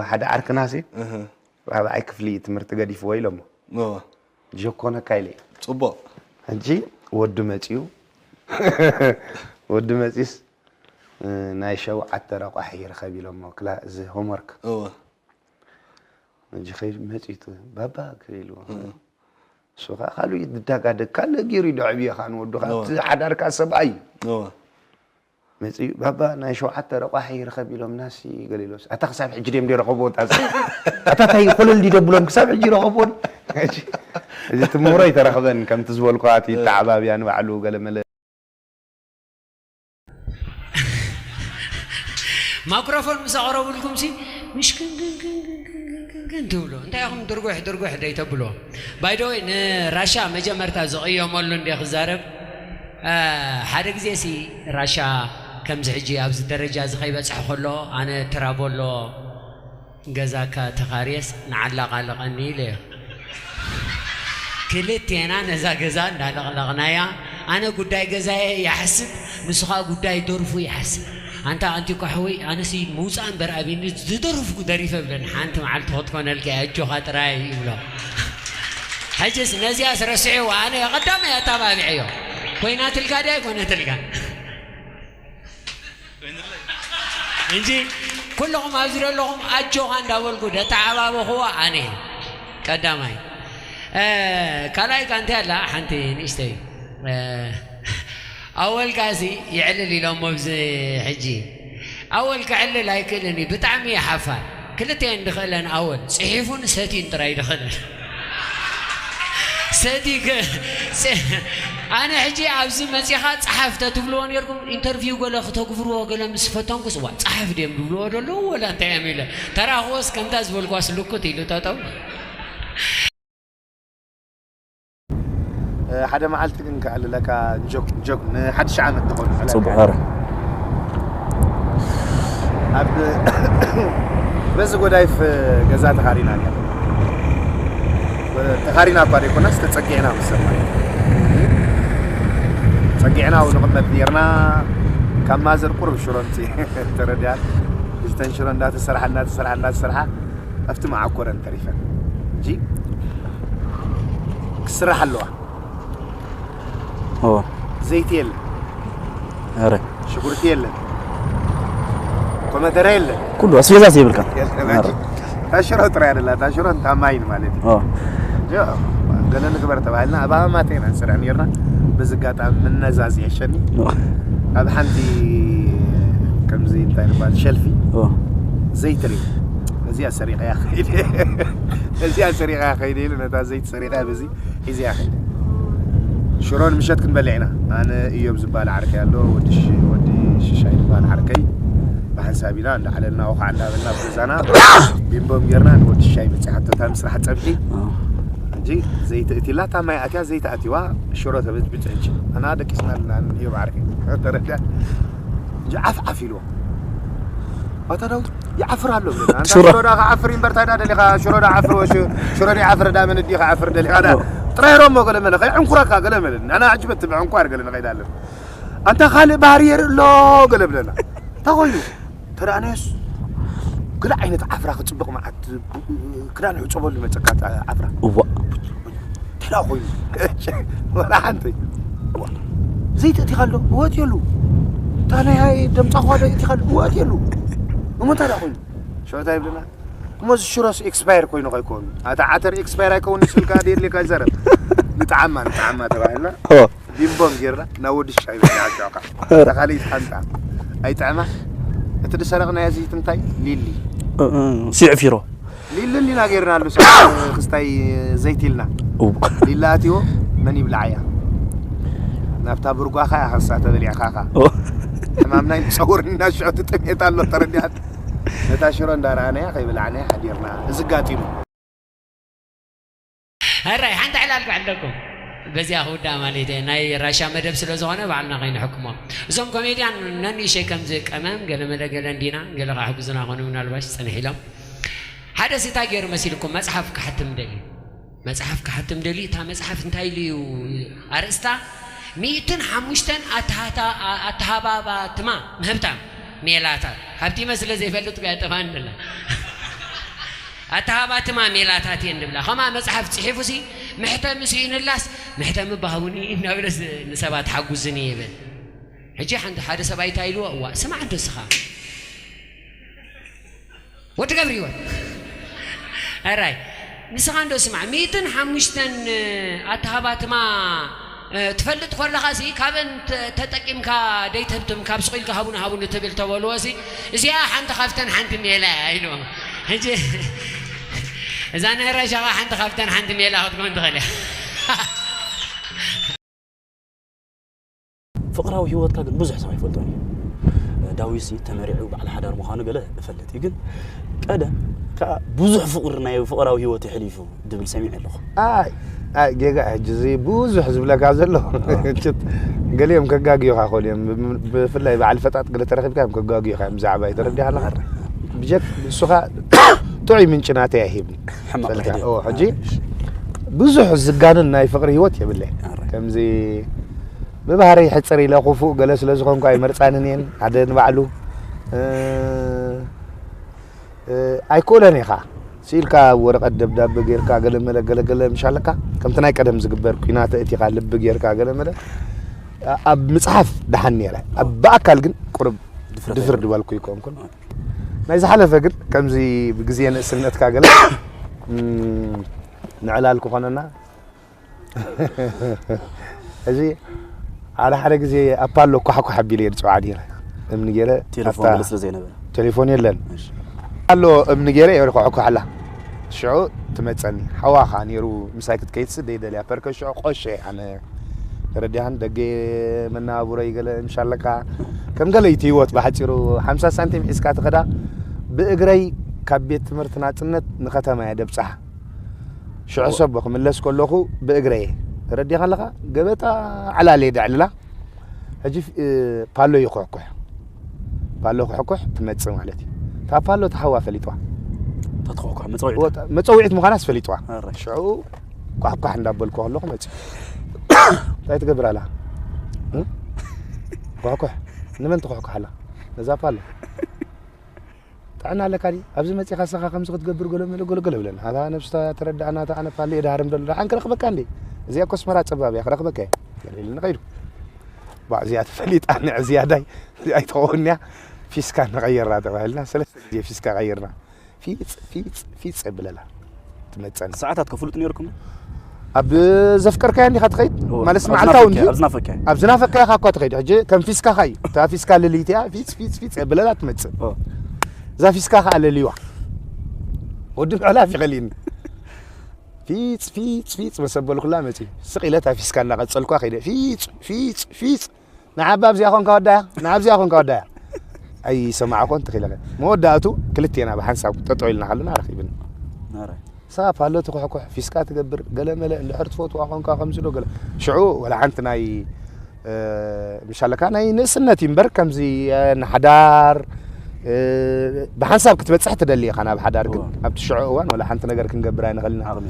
ሓደ ዓርክናሲ ራብዓይ ክፍሊ ትምህርቲ ገዲፍዎ ኢሎሞ። ጀኮነካ ኢለ። ፅቡቅ። ሕጂ ወዲ መፅዩ። ወዲ መፅዩስ ናይ ሸውዓተ ረቋሒ ይርኸብ ኢሎሞ ክላ እዚ ሆምወርክ። ሕጂ ኸይድ መፂቱ ባባ ክኢልዎ። እሱ ከዓ ካልኡ ይዳጋደግ ካልእ ገይሩ ይዶ ዕብየ ከዓ ንወዱ ከዓ እቲ ሓዳርካ ሰብኣይ እዩ። መፂኡ ባባ ናይ ሸውዓተ ረቋሒ ይርኸብ ኢሎምናሲ ገለ ኢሎምሲ ኣታ ክሳብ ሕጂ ድዮም ደይረኸብዎ ኣታ እንታይ ኮለል ድዩ ደብሎም ክሳብ ሕጂ ይረኸብዎ። እዚ ትምህሮ ይተረኽበን ከምቲ ዝበልኳ እቲ ይተዓባብያ ንባዕሉ ገለ መለ። ማክሮፎን ምስ ኣቕረብልኩም ሲ ምሽክንክንክንክንክንክን ትብሉ እንታይ ኢኹም ድርጉሕ ድርጉሕ ደይተብልዎ። ባይደወይ ንራሻ መጀመርታ ዝቕየመሉ እንደ ክዛረብ ሓደ ግዜ ሲ ራሻ ከምዚ ሕጂ ኣብዚ ደረጃ እዚ ከይበፅሕ ከሎ ኣነ ትራቦሎ ገዛካ ተኻርየስ ንዓላቓልቐኒ ኢለዮ። ክልቴና ነዛ ገዛ እንዳለቕለቕናያ ኣነ ጉዳይ ገዛየ ይሓስብ ንሱ ኸዓ ጉዳይ ደርፉ ይሓስብ። ኣንታ ኣንቲኳ ሕወይ ኣነሲ ምውፃእ እምበር ኣብኒ ዝደረፍኩ ደሪፈ ብለኒ ሓንቲ መዓልቲ ክትኮነልካ እያ ኣጆኻ ጥራይ ይብሎ። ሕጅስ ነዚያስ ረስዕዎ ኣነ ቀዳማይ ኣታባቢዐዮ ኮይናትልካ ድያ ኣይኮነትልካ እንጂ ኩልኹም ኣብዚ ዘለኹም ኣጆኻ እንዳበልኩ ደተዓባበኽዎ ኣነ ቀዳማይ ካልኣይ ካ እንታይ ኣላ ሓንቲ ንእሽተይ ኣወል ካሲ ይዕልል ኢሎሞ ብዚ ሕጂ ኣወል ክዕልል ኣይክእልን እዩ ብጣዕሚ እዩ ሓፋር ክልተየን ድኽእለን ኣወል ፅሒፉን ሰትዩን ጥራይ ድኽእለን ሰቲ ኣነ ሕጂ ኣብዚ መፂኻ ፀሓፍ ተትብልዎ ነርኩም ኢንተርቪው ገለ ክተግብርዎ ገለ ምስ ፈተንኩስ ዋ ፀሓፍ ድዮም ዝብልዎ ዘለዉ ወላ እንታይ እዮም ኢለ ተራኽቦስ ከምታ ዝበልኳስ ልኩት ኢሉ ጠጠው ሓደ መዓልቲ ግን ከዕልለካ ጆክ ጆክ ንሓድሽ ዓመት ትኾኑ ጽቡቅ ኧረ ኣብ በዚ ጎዳይፍ ገዛ ተኻሪና እያ ተኻሪና እኳ ዘይኮናስ ተጸጊዕና ምስ ሰብ ማለት እዩ። ጸጊዕና ኣብኡ ንቕመጥ ነርና ካብ ማዘር ቁሩብ ሽሮ ምጽእ ተረዲኣት እዝተን ሽሮ እንዳተሰርሓ እንዳተሰርሓ እንዳተሰርሓ ኣብቲ መዓኮረን ተሪፈን ሕጂ ክስራሕ ኣለዋ ኦ ዘይቲ የለን ኧረ ሽጉርቲ የለን ኮመደረ የለን ኩሉ ኣስቤዛ ዘይብልካ የለን ኣጂ። እታ ሽሮ ጥራይ ኣደላ እታ ሽሮ እንታ ማይን ማለት እዩ ኦ ዮ፣ ገለ ንግበር ተባሂልና ኣብ ኣማተ ኢና ንሰርሕ ነርና። በዚ ኣጋጣሚ ምነዛዝ የሸኒ ኣብ ሓንቲ ከምዚ እንታይ ንባል ሸልፊ ኦ ዘይትሪ እዚኣ ሰሪቐያ ከይደ እዚኣ ሰሪቐያ ከይደ ኢሉ ነታ ዘይቲ ሰሪቐያ በዚ ሒዝያ ከይደ። ሽሮ ንምሸት ክንበልዕ ኢና። ኣነ እዮብ ዝበሃል ዓርከይ ኣሎ፣ ወዲ ሽ- ወዲ ሽሻይ ዝበሃል ዓርከይ ብሓንሳብ ኢና እንዳዓለልና ውኻዕ እንዳበልና ኣብ ገዛና ቢምቦም ጌርና ንወዲ ሽሻይ በፂሓቶ እታ ምስራሕ ፀብሒ ሕጂ ዘይቲ እቲላ እታ ማይ ኣትያ ዘይቲ ኣትዋ ሽሮ ተበፅቢፅ ሕጂ ኣና ደቂስና ኣለና እዮብ ዓርከይ ተረዳ ሕጂ ዓፍ ዓፍ ኢልዎ ኣታ ዳዊት ይዓፍር ኣሎ ብለና። ኣንታ ሽሮ። ሽሮ ዳ ክዓፍር እምበር እንታይ ዳ ደሊኻ ሽሮ ዳ ዓፍር ወ ሽሮ ዳ ይዓፍር ዳ መን ዲ ክዓፍር ደሊኻ ዳ ጥራይ ሮሞ ገለ መለ ከይዕንኩረካ ገለ መለ ኣና ሕጂ በቲ ብዕንኳር ገለ ንኸይድ ኣለና። ኣንታ ካልእ ባህሪ የርኢ ኣሎ ገለ ብለና። እንታይ ኮይኑ ተረኣናዮስ ገለ ዓይነት ዓፍራ ክፅብቕ መዓት ክዳን ይዕፀበሉ ይመፀካ ዓፍራ። እዋ እንታይ ደኣ ኮይኑ ወላ ሓንቲ ዘይተእቲኻ ኣሎ እወትየሉ እታ ናይ ደምፃ ኳ ዶ እቲኻ ኣሎ እወትየሉ እሞ እንታይ ደኣ ኮይኑ ሸወታ ይብልና እሞ እዚ ሽሮስ ኤክስፓየር ኮይኑ ከይኮኑ ኣታ ዓተር ኤክስፓየር ኣይከውን ስልካ ደየድልየካ ይዛረብ ንጣዓማ ንጣዓማ ተባሂልና ቢምቦም ጌርና ናብ ወዲ ሽሻይ በልዓካ ተኻሊት ሓንጣ ኣይጥዕማ እቲ ዝሰረቕናዮ እዚ እንታይ ሊሊ ሲዕፊሮ ሊሊ እንዲና ጌርናሉ ክስታይ ዘይቲ ኢልና ሊላ ኣትዎ መን ይብላዓያ ናብታ ብርጓኻ እያ ከሳ ተበሊዕኻኻ ሕማምና ይፀውርና ሽዑ ትጥሜት ኣሎ ተረዲኣት ነታ ሽሮ እንዳረኣናያ ከይበላዕናያ ሓዲርና እዚ ጋጢሙ ሕራይ ሓንቲ ዕላል ክዕለኩም በዚኣ ክውዳእ ማለት እየ ናይ ራሻ መደብ ስለ ዝኾነ ባዕልና ከይንሕክሞ እዞም ኮሜድያን ነንእሸይ ከምዚ ቀመም ገለ መለ ገለ እንዲና ገለ ከዓ ሕግዙና ኮኑ ምናልባሽ ፀንሕ ኢሎም ሓደ ሲታ ገይሩ መሲልኩም መፅሓፍ ክሓትም ደልዩ መፅሓፍ ክሓትም ደልዩ እታ መፅሓፍ እንታይ ኢሉ እዩ ኣርእስታ ሚእትን ሓሙሽተን ኣተሃባባትማ ምህብታም ሜላታት ሃብቲመ ስለ ዘይፈልጥ ያጠፋን ደላ ኣተሃባትማ ሜላታት እየን ዝብላ። ከምኣ መጽሓፍ ጽሒፉሲ፣ መሕተሚ ስኢኑላስ፣ መሕተሚ ባህቡኒ እናበለስ ንሰባት ሓጉዝኒ ይብል። ሕጂ ሓንቲ፣ ሓደ ሰብኣይ እንታይ ኢልዎ? እዋ፣ ስማዕ እንዶ ንስኻ። ወዲ ገብርሂወት። ኣራይ፣ ንስኻ እንዶ ስማዕ፣ ሚእትን ሓሙሽተን ኣተሃባትማ እ፣ ትፈልጥ ከለኻሲ፣ ካብን ተ-፣ ተጠቂምካ ደይትህብትም፣ ካብ ስቕ ኢልካ ሃቡኒ፣ ሃቡኒ ትብል ተበልዎሲ፣ እዚኣ ሓንቲ ካብተን ሓንቲ ሜላ እያ ኢልዎም። ሕጂ፣ እዛ ናይ ራሻ ኸዓ ሓንቲ ካብተን ሓንቲ ሜላ ክትከውን ትኽእል እያ። ፍቕራዊ ህይወትካ ግን ብዙሕ ሰብ ኣይፈልጦን እዩ። ዳዊትሲ ተመሪዑ በዓል ሓዳር ምዃኑ ገለ እፈልጥ እዩ፣ ግን ቀደም ከኣ ብዙሕ ፍቕሪ ናይ ፍቕራዊ ህይወት የሕሊፉ ድብል ሰሚዐ ኣለኹ። ኣይ፣ ኣይ፣ ጌጋ ሕጂ እዚ ብዙሕ ዝብለካ ዘሎ። ኣዎ። ችት፣ ገሊኦም ከጋግዩኻ ይኽእሉ እዮም። ብ-፣ ብፍላይ በዓል ፈጣጥ ገለ ተረኺብካ እዮም ከጋግዩኻ እዮም ብዛዕባ እዩ። ተረዲኻ ኣለኻ? ኣረ። ብጀክ ንሱኻ ጥዑይ ምንጪ ናተይ ኣይሂብን። ሕማቕ ፈልካ? ልምዲ። ኦ፣ ሕጂ ኣረ። ብዙሕ ዝጋንን ናይ ፍቕሪ ህይወት የብለይ። ኣረ። ከምዚ ብባህሪ ሕጽር ኢለ ክፉእ ገለ ስለ ዝኾንኩ ኣይመርጻንን እየን። ሓደ ንባዕሉ፣ እ፣ እ፣ ኣይክእሎን ኢኻ። ስኢልካ ወረቐት ደብዳበ ጌርካ ገለ መለ ገለ ገለ ምሽ ኣለካ። ከምቲ ናይ ቀደም ዝግበር ኲናት ኣእቲኻ ልቢ ጌርካ ገለ መለ። ኣ-፣ ኣብ ምጽሓፍ ደሓን ነይረ። ኣብ ብኣካል ግን ቁሩብ ድፍረት ድፍር ኣይኮነን። ድበልኩ ኣይኮንኩን። ናይ ዝሓለፈ ግን ከምዚ ብግዜ ንእስነትካ ገለ፣ እም፣ ንዕላል ክኾነና። እዚ ሓደ ሓደ ግዜ ኣፓሎ ኳሕኳሕ ኣቢለ እየ ዝፅውዓ ነይረ። እምኒ ገይረ ቴሌፎን ኣፍታ ገለ ስለ ዘይነበረ። ቴሌፎን የለን። እሺ። ኣሎ እምኒ ገይረ እየ ኳሕኳሕ ኣላ። ሽዑ ትመፀኒ። ሓዋ ኸዓ ነይሩ ምሳይ ክትከይድሲ ደይደልያ። ፐርከ ሽዑ ቆሸ ኣነ ተረዲኻን ደገ መነባብሮይ ገለ ምሽ ኣለካ። ከም ገለይቲ ህይወት ብሓፂሩ ሓምሳ ሳንቲም ሒዝካ ትኸዳ። ብእግረይ ካብ ቤት ትምህርቲ ናፅነት ንኸተማ እየ ደብፅሓ። ሽዑ ሰቦ ክምለስ ከለኹ ብእግረየ። ተረዲኻ ኣለኻ? ገበጣ ዕላለ ደዕልላ። ሕጂ፣ እ፣ ፓሎ ይኹሕኩሕ። ፓሎ ክሕኩሕ ትመጽእ ማለት እዩ። እታ ፓሎ እታ ሓዋ ፈሊጥዋ። እታ ትኹሕኳሕ መጸውዒት። ወጣ-፣ መጸውዒት ምዃናስ ፈሊጥዋ። ኣረ። ሽዑ ኳሕኳሕ እንዳበልኩ ከለኹ መጽእ። እንታይ ትገብር ኣላ? እ? ኩሕኩሕ። ንመን ትኹሕኩሕ ኣላ? ነዛ ፓሎ። ጥዕና ኣለካ ድዩ? ኣብዚ መጺኻ ንስኻ ከምዚ ክትገብር ገለ መለ ገለ ገለ ብለና። ኣታ ነብስታ ተረዳእና፣ ኣታ ኣነ ፓሎ እየ ድሃርም ዘሎ። ደሓን ክረኽበካ እንዴ? እዚኣ እኮ ኣስመራ ጸባብ እያ፣ ክረኽበካ እየ። ገለ ኢሉኒ ከይዱ። ባ፣ እዚኣ ተፈሊጣ፣ ንዕ ዝያዳይ፣ እዚኣ ኣይትኸውን እያ። ፊስካ ንቐይራ ተባሂልና፣ ሰለስተ ግዜ ፊስካ ቀይርና። ፊጽ፣ ፊጽ፣ ፊጽ የብለላ። ትመጸና። ሰዓታት ከፍሉጥ ነይርኩም? ኣብ ዘፍቀርካያ እንዲኻ ትኸይድ? ኦ፣ ማለት ኣብ መዓልታዊ ዝናፈቅካያ፣ እንድዩ? ኣብ ዝናፈቅካያ። ኣብ ዝናፈቅካያ ኢኻ እኳ ትኸይድ። ሕጂ ከም ፊስካ ኸይ፣ እታ ፊስካ ልልይቲኣ፣ ፊጽ፣ ፊጽ፣ ፊጽ የብለላ ትመጽእ። ኦ። እዛ ፊስካ ኸኣ ለልይዋ። ወዲ ምዕላፍ ይኸልይኒ። ፊጽ፣ ፊጽ፣ ፊጽ መሰበልኩላ መጺ። ስቕ ኢለ እታ ፊስካ እናቐጸልኳ ኸይደ። ፊጽ፣ ፊጽ፣ ፊጽ። ንዓባ ኣብዚኣ ኾንካ ወዳያ፣ ንዓብዚኣ ኾንካ ወዳያ። ኣይሰማዕኮን ተኺለኸ። መወዳእቱ ክልቴና ብሓንሳብ ጠጠው ኢልና ከለና ረኺብና። ኣረ። ሳብ ኣሎ ትኹሕኩሕ፣ ፊስካ ትገብር፣ ገለ መለ፣ እንድሕር ትፈትዋ ኾንካ ከምዚ ዶ ገለ። ሽዑ ወላ ሓንቲ ናይ፣ እ፣ ምሻለካ ናይ ንእስነት እዩ እምበር፣ ከምዚ፣ እ፣ ንሓዳር፣ እ፣ ብሓንሳብ ክትበጽሕ ትደሊ ኢኻ ናብ ሓዳር፣ ግን እዋ። ኣብቲ ሽዑ እዋን ወላ ሓንቲ ነገር ክንገብር ኣይንኽእልን ኢና። ዓቕሚ